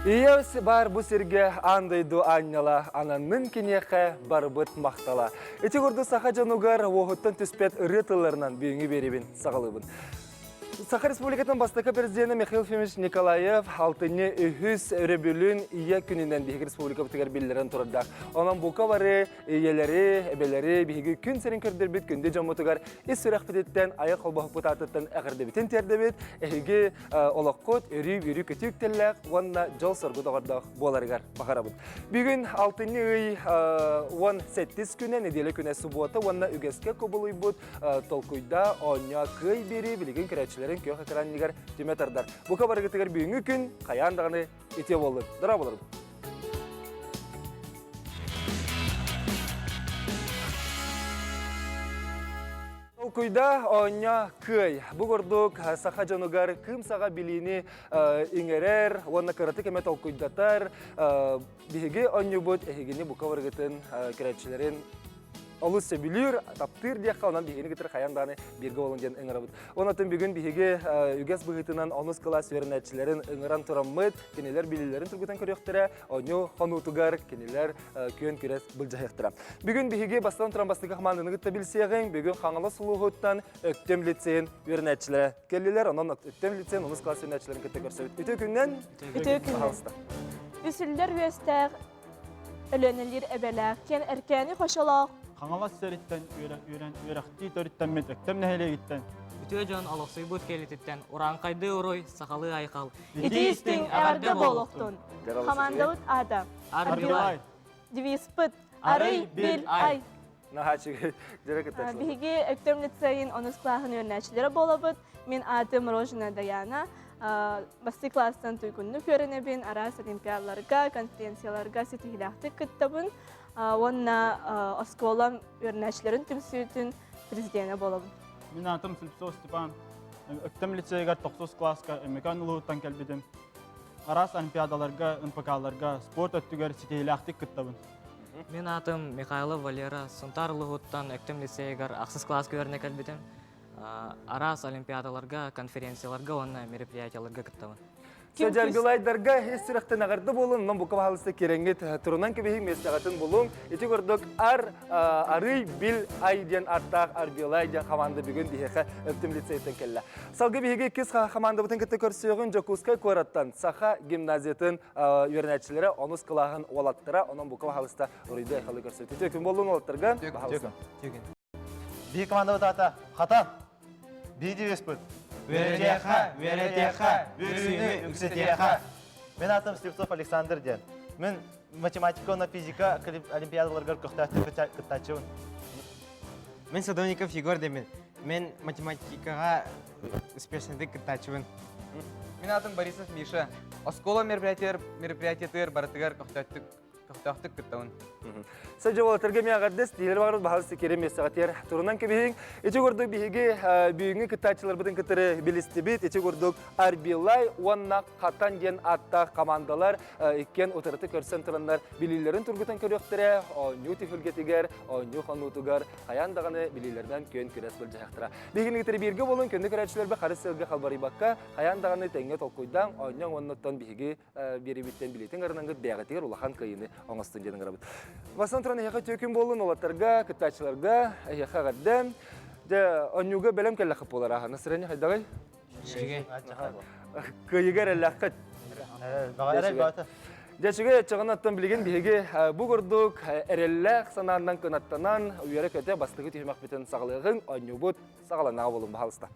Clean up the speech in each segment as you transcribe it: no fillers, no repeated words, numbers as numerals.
Ийэ баар бу сиргэ аан дойду аанньала, ананнын киниэхэ барыбыт махтала. Ити курдук саха дьонугар уоһуттан түспэт ырыа тылларынан бүгүҥҥү биэриибин саҕалыыбын. Саха Республикатын бастакы президенэ Михаил Ефимович Николаев алтынньы үһүс өрөбүлүн Ийэ күнүнэн биһиги республикабытыгар биллэрэн турардаах. Онон бука бары ийэлэри, эбэлэри биһиги күн сирин көрдөрбүт күндү дьоммутугар ис сүрэхпититтэн айар холбоһукпут аатыттан эҕэрдэбитин тиэрдэбит. Эһиги олоххут өрүү үөрүү көтүү үктэллээх уонна дьол-соргу доҕордоох буоларыгар баҕарабыт. Бүгүн алтынньы ый 18 күнэ, нэдиэлэ күнэ субуота уонна үгэскэ кубулуйбут толкуйда оонньоо кыай биэрии билигин көрөөччүлэрин күөх экранныгар түмэ тардар. Бука барыгытыгар бүгүҥҥү күн хайаан даҕаны итиэ буоллун. Дорооболорум. Толкуйда оонньоо кыай. Бу курдук саха дьонугар кыым саҕа билиини иҥэрэр уонна кыратык эмэ толкуйдатар биһиги оонньуубут эһигини бука барыгытын көрөөччүлэрин олус сөбүлүүр, таптыыр диэххэ, онон биһигини кытары хайаан даҕаны бииргэ буолун диэн ыҥырабыт. Онон бүгүн биһиги үгэс быһыытынан онус кылаас үөрэнээччилэрин ыҥыран тураммыт, кинилэр билиилэрин тургутан көрүөхтэрэ, оонньуу хонуутугар кинилэр күөн күрэс былдьаһыахтара. Бүгүн биһиги бастан туран бастакы хамаанданы кытта билсиэҕиҥ. Бүгүн Хаҥалас улууһуттан Өктөм лицейин үөрэнээччилэрэ кэллилэр. Онон Өктөм лицейин онус кылаас үөрэнээччилэрин кытта көрсөбүт. Үтүө күннэн! Үтүө күннэн! Үсүллэр үөстээх Өлүөнэлиир эбэлээх, киэн эркээни хочолоох. Хаҥалас сириттэн үөрэн үөрэхтии төрүттэммит Өктөм нэһилиэгиттэн Үтүө дьон олохсуйбут киэлититтэн урааҥхайдыы уруй, сахалыы айхал. Итии истиҥ эҕэрдэ буолуохтун! Хамаандабыт аата Арбилай. Девизпыт Арый, бил, ай. Наһаа үчүгэй дьэрэ кыттааччылар. Биһиги Өктөм лицейин онус кылааһын үөрэнээччилэрэ буолабыт. Мин аатым Рожина Даяна. Бастакы класстан туйгуннук үөрэнэбин, араас олимпиадаларга, конференцияларга ситиһиилээхтик кыттабын уонна оскуолам үөрэнээччилэрин түмсүүтүн президенэ буолабын. Мин аатым Слепцов Степан. Өктөм лицейигэр тохсус кылааска Өймөкөөн улууһуттан кэлбитим. Араас олимпиадаларга, НПК-ларга, спорт өттүгэр ситиһиилээхтик кыттабын. Мин аатым Михайлов Валера, Сунтаар улууһуттан Өктөм лицейигэр ахсыс кылааска үөрэнэ кэлбитим. Араас олимпиадаларга, конференцияларга уонна мероприятияларга кыттабын. Садьаргылайдарга ис сүрэхтэн эҕэрдэ буолун, онон бука баһалыста кирэҥҥит турунан кэбиһиҥ миэстэҕитин булуҥ. Ити курдук ар арый бил ай диэн аттаах Арбилай диэн хамаанда бүгүн биһиэхэ Өктөм лицейтэн кэллэ. Салгыы биһиги иккис хамаандабытын кытта көрсүөҕүн Дьокуускай куораттан Саха гимназиятын үөрэнээччилэрэ онус кылааһын уолаттара, онон бука баһалыста уруйду айхалы көрсөбүт. Үтүө күн буоллун уолаттарга. Баһалыста. Биир командабыт аата Хатан. Биир девизпыт. Үөрэтиэххэ, үөрэтиэххэ, үөрүүнү үксэтиэххэ. Мин аатым Слепцов Александр диэн. Мин математика уонна физика олимпиадаларыгар көхтөөхтүк кыттааччыбын. Мин Садовников Егор деймин. Мен математикаҕа успешныйдык кыттааччыбын. Мин аатым Борисов Миша. Оскуола мероприятиятыгар барытыгар көхтөөхтүк көхтөөхтүк кыттабын. Садьа уолаттарга эмиэ эҕэрдэс диилэр баҕарбыт баһылыс киирэ миэстэҕитигэр турунан кэбиһиҥ. Ити курдук биһиги бүгүҥҥү кыттааччыларбытын кытары билистибит. Ити курдук Арбилай уонна Хатан диэн ааттаах командалар иккиэн утарыта көрсөн тураннар билиилэрин тургутан көрүөхтэрэ. Оонньуу түһүлгэтигэр, оонньуу хонуутугар хайаан даҕаны билиилэринэн күөн күрэс былдьаһыахтара. Биһигини кытары бииргэ буолун көннү көрөөччүлэрбэ харыс сыалга халбарыйбакка хайаан даҕаны тэҥҥэ толкуйдаан оонньооҥ уоннаттан биһиги биэриибиттэн билиитин арынангыт бэйэҕитигэр улахан кыайыыны оҥостун диэн ыҥырабыт. Бастан туран эһиэхэ үтүө күн буоллун уолаттарга, кыттааччыларга, эһиэхэ эҕэрдэ. Дьэ, оонньууга бэлэм кэллэххит буолар ааһа. Настроение хайдаҕый? Кыайыыга эрэллээххит. Дьэ, үчүгэй оччоҕуна оттон билигин биһиги бу курдук эрэллээх санааннан кынаттанан үөрэ-көтө бастакы түһүмэхпитин саҕалыаҕыҥ, оонньуубут саҕаланаҕа буолун баһаалыста.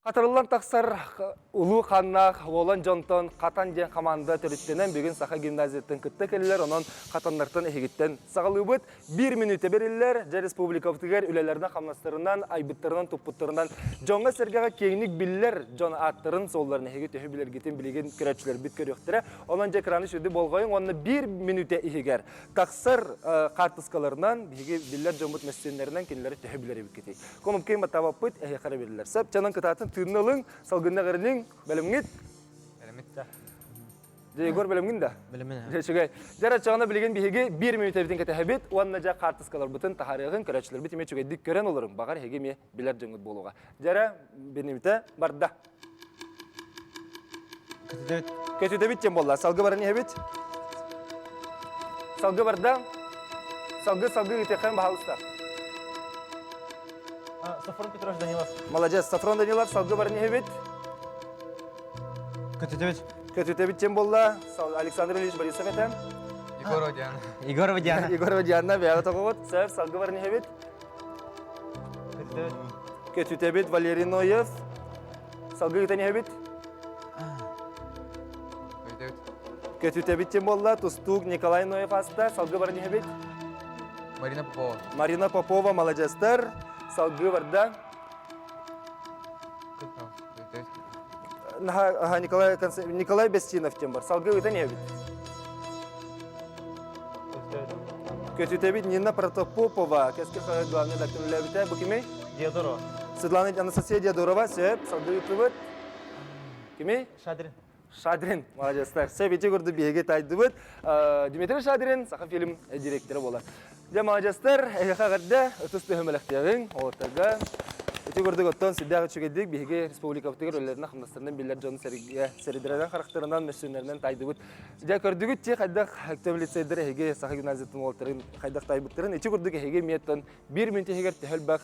Хатырыллан тахсар улуу ханнаах уолан дьонтон Хатан диэн хамаанда төрүттэнэн бүгүн Саха гимназияттан кытта кэллилэр. Онон Хатаннартан эһигиттэн саҕалыыбыт. Биир мүнүүтэ бэриллэр. Дьэ республикабытыгар үлэлэринэн-хамнастарынан, айбыттарынан, туппуттарынан дьоҥҥо-сэргэҕэ киэҥник биллэр дьон ааттарын, суолларын эһиги төһө билэргитин билигин көрөөччүлэрбит көрүөхтэрэ. Онон дьэ экраны сүрдү болҕойуҥ уонна биир мүнүүтэ иһигэр тахсар хаартыскаларынан биһиги биллэр дьоммут мөссүөннэринэн кинилэри төһө билэр эбиккитий. Кунупкин батабаппыт эһиэхэ эрэ биллэр. Сөп, чанан кытаатын тыынна ылыҥ, салгынна эҕириниҥ, бэлэмҥит? Бэлэммит. Дьэ, Егор бэлэмҥин да? Бэлэмин. Дьэ, үчүгэй. Дьэ, аччаҕына билигин биһиги биир мүнүүтэбитин кэтэһэбит уонна дьэ хаартыскаларбытын таһаарыаҕыҥ, көрөөччүлэрбит эмиэ үчүгэйдик көрөн олоруҥ. Баҕар, эһиги эмиэ билэр дьоҥҥут буолуоҕа. Дьэ эрэ, бинимитэ барда. Көтүтэбит. Көтүтэбит диэн буолла. Салгы баран иһэбит. Салгы барда. Салгы, салгы ыытыаххын баһаалыста. Софрон Петрович Данилов. Молодец. Софрон Данилов, салгы баран иһэбит. Көтүтэбит. Көтүтэбит диэн буолла. Александр Ильич Борисов этэ. Егорова Диана. Егорова Диана. Егорова Диана, бэйэҕэ тоҕобут. Сэр, салгы баран иһэбит. Көтүтэбит. Көтүтэбит Валерий Ноев. Салгыы ыытан иһэбит. Көтүтэбит. Көтүтэбит диэн буолла. Тустуук Николай Ноев аста. Салгыы баран иһэбит. Марина Попова. Марина Попова, маладьыастар. Салгыы барда. Наха, Николай, Николай Бестинов диэн бар. Салгыы ыытан иһэбит. Көтүтэбит Нина Протопопова, кэскил хаһыат главный редактор үлэлээбитэ. Бу кимий? Диодорова. Светлана Анастасия Диодорова, сөп, салгыы ыыттыбыт. Кимий? Шадрин. Шадрин, молодецтар. Сөп, ити курдук биһиги тайдыбыт. Дмитрий Шадрин, Саха фильм директора буолар. Дьэ, молодецтар, эһиэхэ эҕэрдэ, ытыс түһүмэлэхтиэҕиҥ, уолаттарга. Ити курдук оттон сүрдээх үчүгэйдик биһиги республикабытыгар үлэлэринэн хамнастарынан биллэр дьон сэридэринэн харахтарынан, мөссүөннэринэн тайдыбыт. Дьэ, көрдүгүт ти хайдах Өктөм лицейдэр эһиги Саха гимназиятын уолаттарын хайдах тайбыттарын. Ити курдук эһиги эмиэ биир мүнүүтэ иһигэр төһө элбэх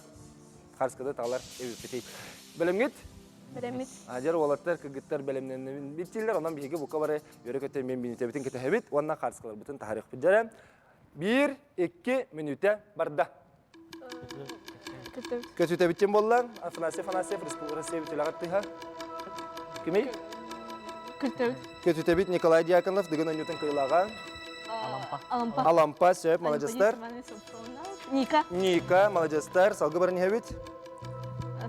харыскада таалар эбиппитий. Бэлэмҥит? Бэлэммит. Дьэр уолаттар, кыргыттар бэлэмнэннибит онон биһиги бука бары үөрэ-көтө эмиэ мүнүүтэбитин кэтэһэбит уонна хаарыскаларбытын таһаарыахпыт. Дьэрэ, 1-2 мүнүүтэ барда. Көтүтэбит буолла. Афанасий Афанасьев, Россия бүтүлэҕэр тыһа. Кимий? Көтүтэбит. Көтүтэбит Николай Дьяконов, Дыгын оонньуутун кыйылаҕа. Алампа. Алампа. Алампа, сөп, маладьыстар. Ника. Ника, маладьыстар. Салгы баран иһэбит.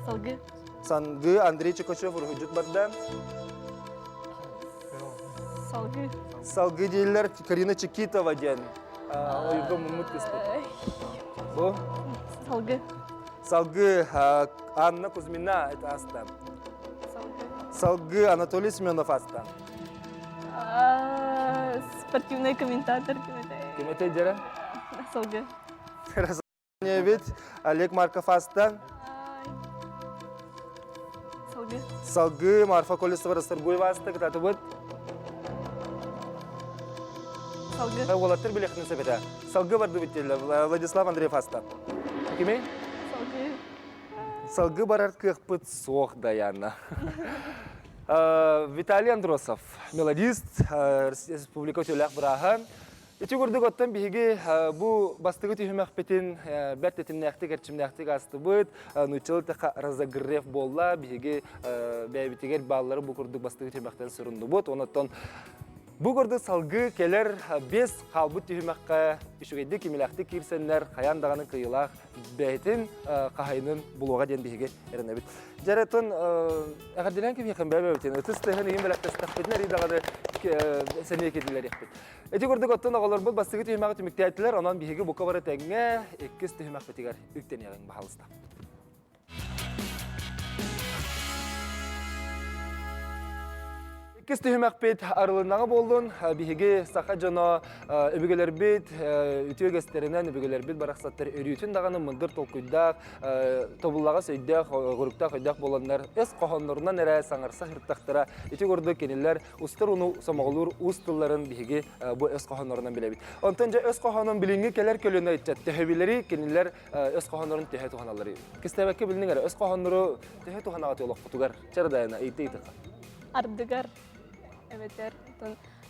Салгы. Сангы Андрей Чекачев уруһуйдьут барда. Салгы. Салгы дииллэр Карина Чекитова диэн ойуурга муммут кыспыт. Бу? Салгы. Салгы Анна Кузьмина это аста. Салгы. Салгы Анатолий Семенов аста. Спортивный комментатор Ким этэй дьэрэ? Салгы. Бит Олег Марков аста. Салгы. Салгы Марфа Колесова Расторгуева аста кытатыбыт. Салгы. Уолаттар билэхтин сөбөтө. Салгы бардыбыт дииллэр Владислав Андреев аста. Кимий? Салгы. Салгы барар кыахпыт суох Даяна. Виталий Андросов, мелодист, республика үтүөлээх бырааһа. Ити курдук оттон биһиги бу бастакы түһүмэхпитин бэрт тэтимнээхтик, эрчимнээхтик аастыбыт. Нууччалыы эттэххэ разогрев буолла. Биһиги бэйэбитигэр бааллары бу курдук бастакы түһүмэхтэн суруннубут. Онон бу курдук салгыы кэлэр биэс хаалбыт түһүмэххэ үчүгэйдик, кимилээхтик киирсэннэр хайаан даҕаны кыайыылаах бэйэтин хаһайынын булуоҕа диэн биһиги эрэнэбит. Дьэрэтон эҕэрдэлээн кимиэхэ бэйэбитин ытыс тыаһын иһин бэлэхтэстэхпитинэ эрий даҕаны сэниэ киирдилэриэхпит. Ити курдук оттон оҕолорбут бастакы түһүмэҕи түмүктээтилэр, онон биһиги бука бары тэҥҥэ иккис түһүмэхпитигэр үктэниэҕиҥ баһаалыста. Иккис түһүмэхпит арылыннаҕа буоллун. Биһиги саха дьоно өбүгэлэрбит үтүө үгэстэринэн өбүгэлэрбит барахсаттар өрүүтүн даҕаны мындыр толкуйдаах, тобуллаҕас өйдөөх, оҕуруктаах өйдөөх буоланнар өс хоһооннорунан эрэ саҥарса сырыттахтара. Ити курдук кинилэр устар ууну сомоҕолуур уус тылларын биһиги бу өс хоһооннорунан билэбит. Онтон дьэ өс хоһоонун билиҥҥи кэлэр көлүөнэ ыччат төһөбүлэри кинилэр өс хоһооннорун төһө туһаналларый? Кистээбэккэ билиниҥ эрэ өс хоһооннору төһө туһанаҕыт олоххутугар? Чарыдайына ыйыта ыйытыха. Ардыгар эбэтэр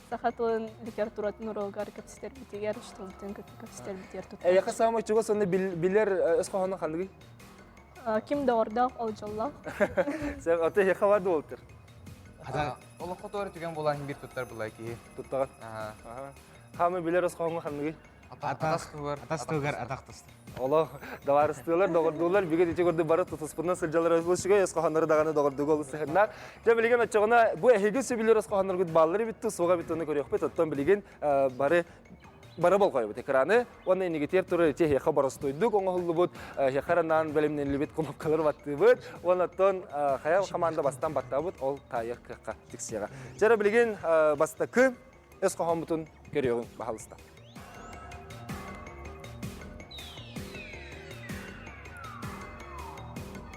саха тылын литературатын уруогар кэпсэтэрбитигэр, учууталбытын кытта кэпсэтэрбитигэр туттар. Эйиэхэ саамай чугас уонна билэр өс хоһоонун ханныгый? Ким доҕордоох, ол дьоллоох. Сен аты эйиэхэ бар дуолтыр? Олоххо туора түгэн буолан биир туттар былай киһи. Туттаҕын. Хаамы билэр өс хоһооҥҥо ханныгый? Атас тугар. Атас тугар атах тустар. Олох даварыстыылар, доҕордуулар бүгүн ити курдук бары тутуспутунан сылдьаллар үчүгэй өс хоһооннору даҕаны доҕордууга олус сыһыннаах. Дьэ билигин оччоҕуна бу эһиги сөбүлүүр өс хоһоонноргут бааллар эбит дуу, суоҕа эбит ону көрүөхпүт. Оттон билигин бары. Бары болҕойбут экраны уонна иннигитиэр турар ити эһиэхэ боростуойдук оҥоһуллубут, эһиэхэ анаан бэлэмнэниллибит кнопкалары баттыыбыт уонна оттон хайа команда бастан баттаабыт ол таайар кыахха тиксиэҕэ. Дьэ билигин бастакы өс хоһооммутун көрүөҕүҥ баһалыста.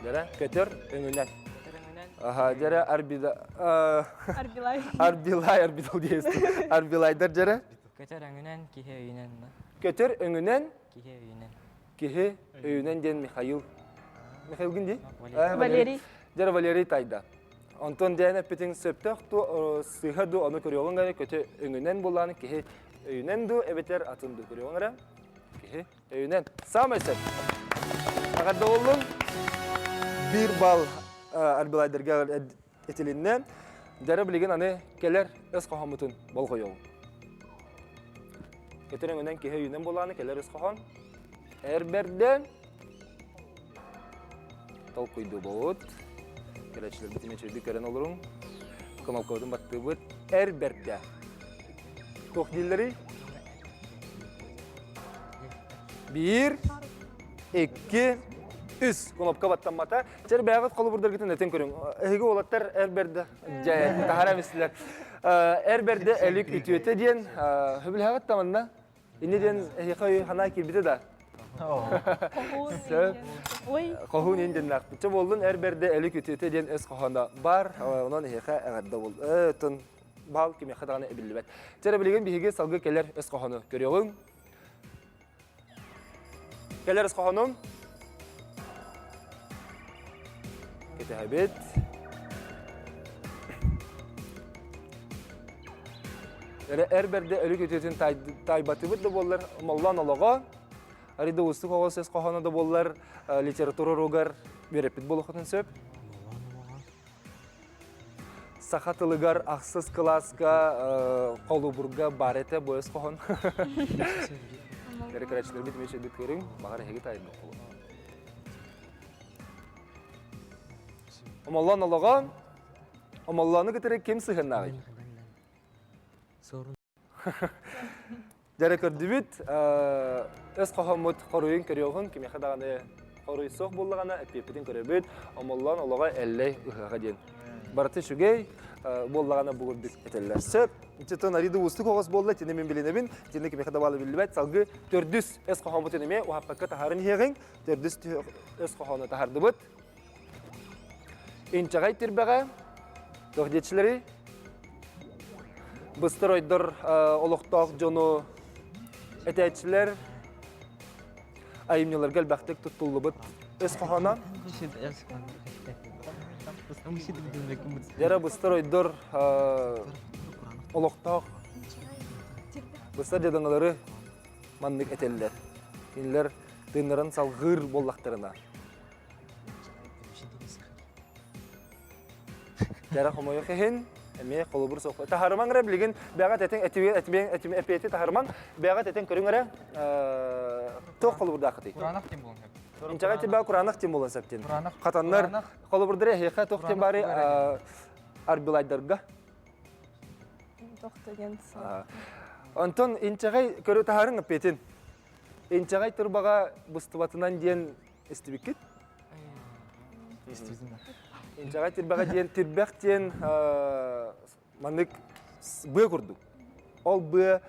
Дьэрэ көтөр өҥүнэн. Аха, дьэрэ арбида Арбилай. Арбилай, арбидал диэстим. Арбилайдар дьэрэ. Көтөр өҥүнэн, киһи өйүнэн. Көтөр өҥүнэн Киһи өйүнэн. Киһи өйүнэн диэн Михаил. Михаилгын дии? Валерий. Дьэрэ Валерий тайда. Онтон диэн эппитиҥ сөптөөх ду, сыыһа ду, ону көрүөҕүҥ эрэ көтө өҥүнэн булаан киһи өйүнэн ду эбэтэр атын ду көрүөҕүҥ эрэ киһи өйүнэн. Саамай сөп. Эҕэрдэ буоллун. Биир балл Арбилайдарга этилиннэ. Дьара билигин аны кэлэр өс хоһооммутун болҕойоҕун. Көтөр өҥүнэн киһи өйүнэн булааны кэлэр өс хоһоон. Эр бэрдэ толкуйдубут. Кэлээччилэрбитин үчүгэйдик көрөн олоруҥ. Кнопкабытын баттыыбыт. Эр бэрдэ. Туох дииллэрий? Биир, икки, үс. Кнопка баттаммата. Чэр бэйэҕит холобурдаргытын этин көрүҥ. Эһиги уолаттар эр бэрдэ дьэ таһара эмистилэр. Эр бэрдэ элик үтүөтэ диэн хөбүлэһэҕит таманна. Инне диэн эһиэхэ санаа киирбитэ да. Хоһуун иин диэннээх. Чэ буоллун эр бэрдэ элик үтүөтэ диэн өс хоһооно бар. Онон эһиэхэ эҕэрдэ бол. Тын баал кимиэхэ даҕаны эбиллибэт. Чэ билигин биһиги салгыы кэлэр өс хоһоону көрүөҕүҥ. Кэлэр өс хоһоонум. Кэтэһэбит. Эр бэрдэ өлүк үтүөтүн таайбатыбыт да буоллар, моллоон олоҕо, арыйда уустук оҕо сөс хоһооно да буоллар, литература уруогар үөрэппит буолуоххутун сөп. Саха тылыгар ахсыс кылааска холобурга бар этэ бу өс хоһон. Кэрэ көрөөччүлэрбит эмиэ үчүгэйдик көрүҥ, баҕар эһиги таайбат буолуо. Омоллоон олоҕо, Омоллоону кытары ким сыһыннааҕый? Дьэрэ көрдүбүт, өс хоһоммут хоруйун көрүөҕүн, кимиэхэ даҕаны хоруй суох буоллаҕына, эппиэппитин көрөбүт. Омоллоон олоҕо эллэй ыһыаҕа диэн. Барыта үчүгэй буоллаҕына бу курдук этэллэр. Сөп. Иччитин ариды уустук оҕус буолла, итини мин билинэбин, итини кимиэхэ да баалы биллибэт. Салгыы төрдүс өс хоһооммутун эмиэ уһаппакка таһааран иһиэҕиҥ. Төрдүс өс хоһоону таһардыбыт. Инчэҕэй тирбэҕэ, туох диэччилэрий? Быстар ойдор олохтоох дьону этээччилэр айымньыларга элбэхтик туттуллубут өс хоһооно. Дьара быстар ойдор олохтоох быстар дьадаҥылары маннык этэллэр. Кинилэр тыыннарын салҕыыр буоллахтарына. Дьара хомойуох иһин, эмиэ холобур суох. Таһарымаҥ эрэ билигин бэҕэ тэтиҥ этибиэн этибиэн этим эпиэти таһарымаҥ бэҕэ тэтиҥ көрүҥ эрэ туох холобурдааххытый? Кураанах тим буолан сөп. Инчэҕэй тибэ кураанах тим буолан сөп тин. Хатаннар холобурдары эһиэхэ туох тим бары арбилайдарга. Тохто диэн. Онтон инчэҕэй көрү таһарыҥ эпиэтин. Инчэҕэй турбаҕа быстыбатынан диэн истибиккит? Инчэҕэй тирбэҕэ диэн тирбэх диэн маннык быа курдук. Ол быа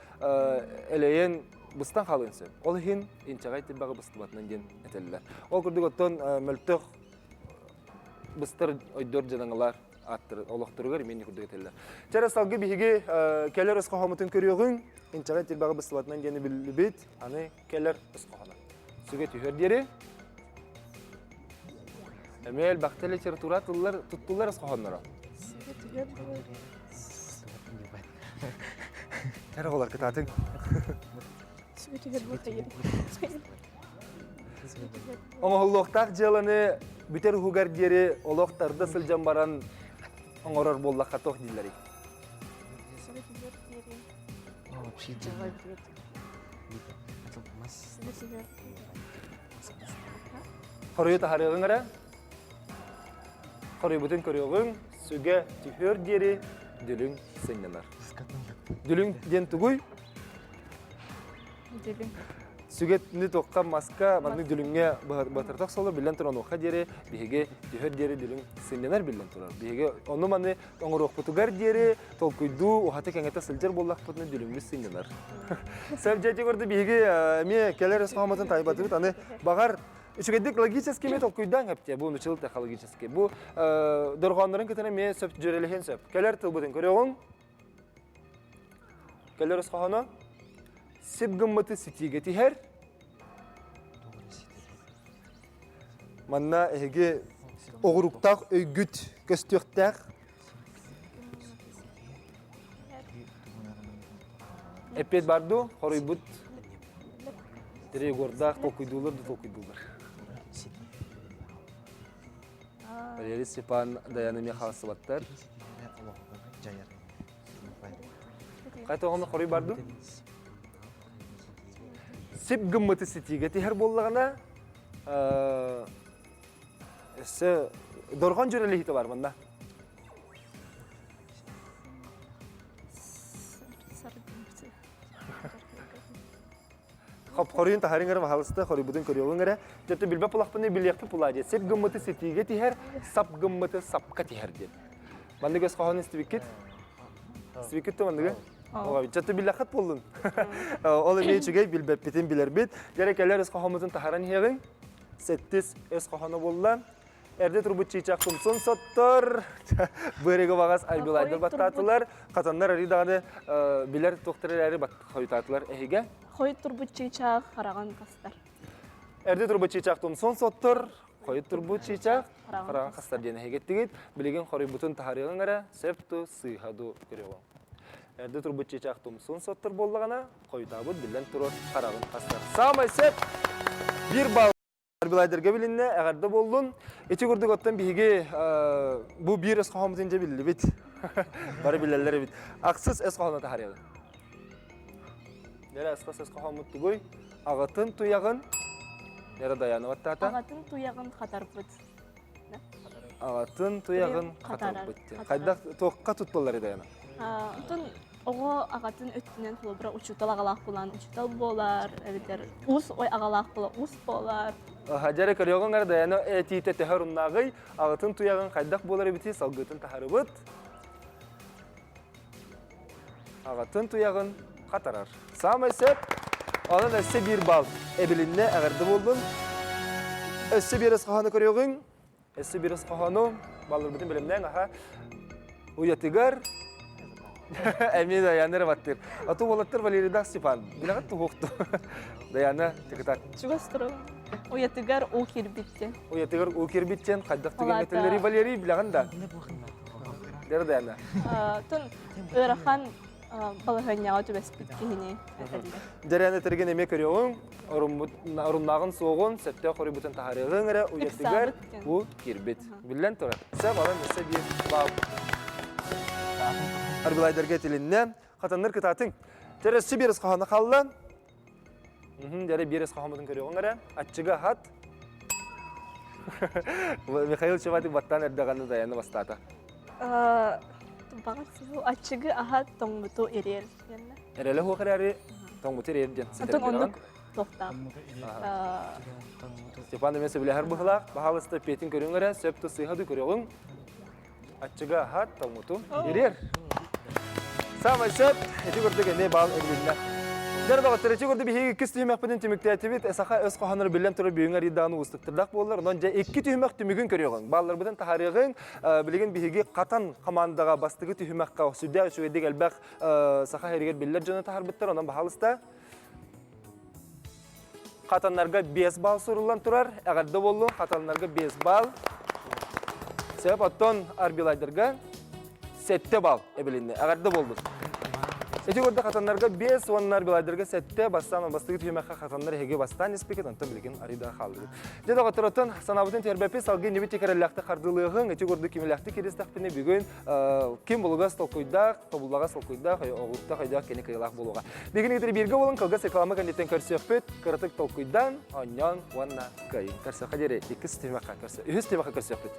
элэйэн быстан хаалыан сөп. Ол иһин инчэҕэй тирбэҕэ быстыбатынан диэн этэллэр. Ол курдук оттон мөлтөх быстар ойдор дьадаҥылар аттары олохторугар эмиэ курдук этэллэр. Чэрэ салгы биһиги кэлэр өс хоһоомутун көрүөҕүҥ. Инчэҕэй тирбэҕэ быстыбатынан диэни биллибит. Аны кэлэр өс хоһооно. Сүгэ түһэр диэри Эмиэ элбэхтэ литература тыллар туттуллар өс хоһоонноро. Сүгэ түһэр диэри. Кэрэ оҕолор кытаатыҥ. Сүгэ түһэр буолла. Оҥоһуллуохтаах дьыаланы бүтэр уһугар диэри олох тарда сылдьан баран оҥорор буоллахха туох дииллэрий? Хоруйу таһарыаҕыҥ эрэ. Хоруйбутун көрүөҕүҥ, сүгэ түһүөр диэри дүлүҥ сынньанар. Дүлүҥ диэн тугуй? Дүлүҥ. Сүгэтни туохха маска маннык дүлүҥҥэ батыртах соло биллэн туран онуоха диэри биһиги түһэр диэри дүлүҥ сынньанар биллэн турар. Биһиги ону маны оҥоруохпутугар диэри толкуйдуу уһаты кэҥэтэ сылдьар буоллахпытына дүлүҥмүт сынньанар. Сөп дьэ көрдө биһиги эмиэ кэлэр өс хоһомотун тайбатыбыт аны баҕар үчүгэйдик логически эмиэ толкуйдаан эптиэ бу нучыл технологически бу дорҕооннорун кытары эмиэ сөп дьүөрэлэһиэн сөп. Кэлэр тылбытын көрүөҕүҥ. Кэлэр өс хоһооно сип гыммыты ситиигэ тиһэр. Манна эһиги оҕуруктаах өйгүт көстүөхтээх. Эппиэт бар дуу? Хоруйбут Егордаах толкуйдуулар да толкуйдуулар. Валерий Степан Даяна Михайловаттар. Хайта оҕону хоруй бар дуу? Сип гыммыты ситиигэ тиһэр буоллаҕына, өссө дорҕон дьүрэлиһитэ бар манна. Хоп-хоруйун таһарыҥ эрэ баһалыста, хоруйбутун көрүөҕүҥ эрэ. Дьэ, билбэт булахпыны билиэхпит булаа диэн. Сип гыммыты ситиигэ тиһэр, сап гыммыты сапка тиһэр диэн. Маннык өс хоһоон истибиккит? Истибиккит да манныгы? Чатты биллэххит буоллун. Ол эмиэ үчүгэй билбэппитин билэрбит. Дьэрэ кэлэр өс хоһооммутун таһаран иһиэҕиҥ. Сэттис өс хоһооно буолла. Эрдэ турбут чыычаах тумсун соттор. Быарыгы баҕас айбылайдар баттаатылар. Хатаннар арыы даҕаны билэр туохтар эрээри хойутаатылар эһигэ. Хойут турбут чыычаах хараҕын хастар. Эрдэ турбут чыычаах тумсун соттор. Хойут турбут чыычаах хараҕын хастар диэн эһигеттигит. Билигин хоруйбутун таһарыаҕыҥ эрэ, сөп ду, сыыһа ду көрүөҕүҥ. Эрдэ турбут чыычаах тумсун соттор буоллаҕына, хойутаабыт биллэн турар хараҕын хастар. Саамай сөп! Биир балл Арбилайдарга билиннэ, эҕэрдэ буоллун. Ити курдук оттон биһиги бу биир өс хоһооммутун дьэ биллибит. Бары билэллэр эбит. Ахсыс өс хоһоону таһаарыаҕын. Нэрэ асхас өс хоһооммут тугуй? Аҕатын туйаҕын Нэрэ Даяна баттаата. Аҕатын туйаҕын хатарбыт. Аҕатын туйаҕын хатарбыт. Хайдах туохха туттуллар Даяна? Онтон оҕо аҕатын өттүнэн холобура учуутал аҕалаах буолан учуутал буолар, эбэтэр уус ой аҕалаах буола уус буолар. Дьэрэ көрүөҕүҥ эрэ Даяна этиитэ төһө оруннааҕый, аҕатын туйаҕын хайдах буолар эбитий салгыытын таһарыбыт. Аҕатын туйаҕын хатарар. Саамай сөп. Онон өссө биир балл эбилиннэ, эҕэрдэ буоллун. Өссө биир өс хоһоону көрүөҕүҥ. Өссө биир өс хоһоону балларбытын бэлэмнээн аха уйатыгар эмиэ Даяна эрэ баттыыр. А то уолаттар Валерийдаах Степан билэҕит туһуохту. Даяна тыкытар. Чугас турар. Уйатыгар уу кирбиттен. Уйатыгар уу кирбиттен хайдах түгэҥҥэ тиллэрий Валерий билэҕин да? Дэр Даяна. Тун ыарахан балаһыанньаҕа түбэспит киһини этэллэр. Дьэрээн этэргин эмиэ көрүөҕүҥ, оруннааҕын суоҕун, сөптөөх хоруйбутун таһаарыаҕыҥ эрэ уйатыгар бу киирбит. Биллэн турар. Сөп, онон өссө биир баал. Аргылайдарга этилиннэ. Хатаннар кытаатыҥ. Дьэрэ өссө биир хоһооно хаалла. Дьэрэ биир хоһооммутун көрүөҕүҥ эрэ. Аччыга хат. Михаил Чеватик баттаан эрдэҕинэ Даяна бастаата. Баҕар аччыгы аһа тоҥмуту ириэр диэннэ. Эрэлэ суох эрээри тоҥмуту ириэр диэн Антон оннук туохтаах. Степан эмиэ сөбүлэһэр быһылаах. Баһаалыста пиэтин көрүҥ эрэ, сөп тус сыыһа ду көрүөҕүҥ. Аччыга аһат, тоҥмуту ириэр. Саамай сөп, ити курдук эмиэ баал эбилиннэ. Дьэр доҕоттор, ити курдук биһиги иккис түһүмэхпитин түмүктээтибит. Саха өс хоһооннору биллэн турар бүгүҥҥү арыйдаҕын уустуктардаах буоллар. Онон дьэ икки түһүмэх түмүгүн көрүөҕүҥ. Баалларбытын таһаарыаҕыҥ. Билигин биһиги Хатан хамаандаҕа бастакы түһүмэххэ сүрдээх үчүгэйдик элбэх саха сиригэр биллэр дьону таһаарбыттар. Онон баһаалыста Хатаннарга 5 балл суруллан турар. Эҕэрдэ буоллун, хатаннарга 5 балл. Сөп, оттон арбилайдарга 7 балл эбилиннэ. Эҕэрдэ буоллун. Ити курдук хатаннарга 5 уонна арбилайдарга 7 бастаан бастыгы түһүмэххэ хатаннар эһиги бастаан испикит, онтон билигин арыйда хааллыгыт. Дьэ доҕоттор, оттон санаабытын түһэрбэппит, салгыы иннибит тикэрэллэхтик хардыылыаҕыҥ. Ити курдук кимилэхтик киристэхпинэ бүгүн ким булугас толкуйдаах, тобуллаҕас толкуйдаах, оҕуттах өйдөөх кини кыайыылаах буолуоҕа. Бүгүн итир бииргэ буолан кылгас реклама кэнниттэн көрсүөхпүт. Кыратык толкуйдан, оонньоон уонна кыайын. Көрсөххө диэри иккис түһүмэххэ көрсө, үһүс түһүмэххэ көрсүөхпүт.